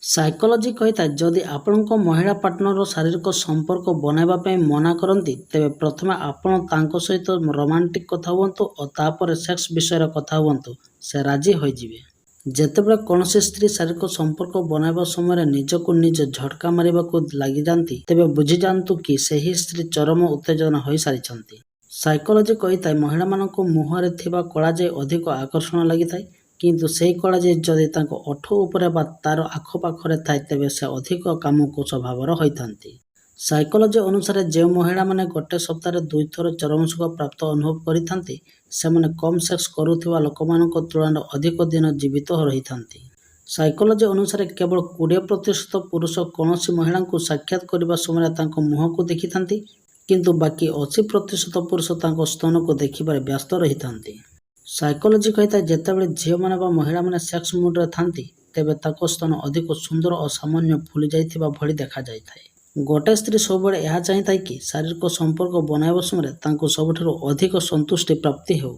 Psychology କହିଥାଏ, ଯଦି ଆପଣଙ୍କ ମହିଳା ପାର୍ଟନର ଶାରୀରିକ ସମ୍ପର୍କ ବନାଇବା ପାଇଁ ମନା କରନ୍ତି, ତେବେ ପ୍ରଥମେ ଆପଣ ତାଙ୍କ ସହିତ ରୋମାଣ୍ଟିକ କଥା ହୁଅନ୍ତୁ ଓ ତାପରେ ସେକ୍ସ ବିଷୟରେ କଥା ହୁଅନ୍ତୁ, ସେ ରାଜି ହୋଇଯିବେ। ଯେତେବେଳେ କୌଣସି ସ୍ତ୍ରୀ ଶାରୀରିକ ସମ୍ପର୍କ ବନାଇବା ସମୟରେ ନିଜକୁ ନିଜେ ଝଟକା ମାରିବାକୁ ଲାଗିଯାଆନ୍ତି, ତେବେ ବୁଝିଯାଆନ୍ତୁ କି ସେହି ସ୍ତ୍ରୀ ଚରମ ଉତ୍ତେଜନା ହୋଇସାରିଛନ୍ତି। ସାଇକୋଲୋଜି କହିଥାଏ, ମହିଳାମାନଙ୍କ ମୁହଁରେ ଥିବା କଳାଜାଇ ଅଧିକ ଆକର୍ଷଣ ଲାଗିଥାଏ। କିନ୍ତୁ ସେହି କଳାଜାଇ ଯଦି ତାଙ୍କ ଓଠ ଉପରେ ବା ତାର ଆଖପାଖରେ ଥାଏ, ତେବେ ସେ ଅଧିକ କାମୁକ ସ୍ୱଭାବର ହୋଇଥାନ୍ତି। ସାଇକୋଲୋଜି ଅନୁସାରେ, ଯେଉଁ ମହିଳାମାନେ ଗୋଟେ ସପ୍ତାହରେ ଦୁଇଥର ଚରମ ସୁଖ ପ୍ରାପ୍ତ ଅନୁଭବ କରିଥାନ୍ତି, ସେମାନେ କମ୍ ସେକ୍ସ କରୁଥିବା ଲୋକମାନଙ୍କ ତୁଳନାରେ ଅଧିକ ଦିନ ଜୀବିତ ରହିଥାନ୍ତି। ସାଇକୋଲୋଜି ଅନୁସାରେ, କେବଳ 20% ପୁରୁଷ କୌଣସି ମହିଳାଙ୍କୁ ସାକ୍ଷାତ କରିବା ସମୟରେ ତାଙ୍କ ମୁହଁକୁ ଦେଖିଥାନ୍ତି, କିନ୍ତୁ ବାକି 80% ପୁରୁଷ ତାଙ୍କ ସ୍ତନକୁ ଦେଖିବାରେ ବ୍ୟସ୍ତ ରହିଥାନ୍ତି। ସାଇକୋଲୋଜି କହିଥାଏ, ଯେତେବେଳେ ଝିଅମାନେ ବା ମହିଳାମାନେ ସେକ୍ସ ମୁଡରେ ଥାନ୍ତି, ତେବେ ତାଙ୍କ ସ୍ତନ ଅଧିକ ସୁନ୍ଦର ଓ ସାମାନ୍ୟ ଫୁଲି ଯାଇଥିବା ଭଳି ଦେଖାଯାଇଥାଏ। ଗୋଟେ ସ୍ତ୍ରୀ ସବୁବେଳେ ଏହା ଚାହିଁଥାଏ କି ଶାରୀରିକ ସମ୍ପର୍କ ବନାଇବା ସମୟରେ ତାଙ୍କୁ ସବୁଠାରୁ ଅଧିକ ସନ୍ତୁଷ୍ଟି ପ୍ରାପ୍ତି ହେଉ।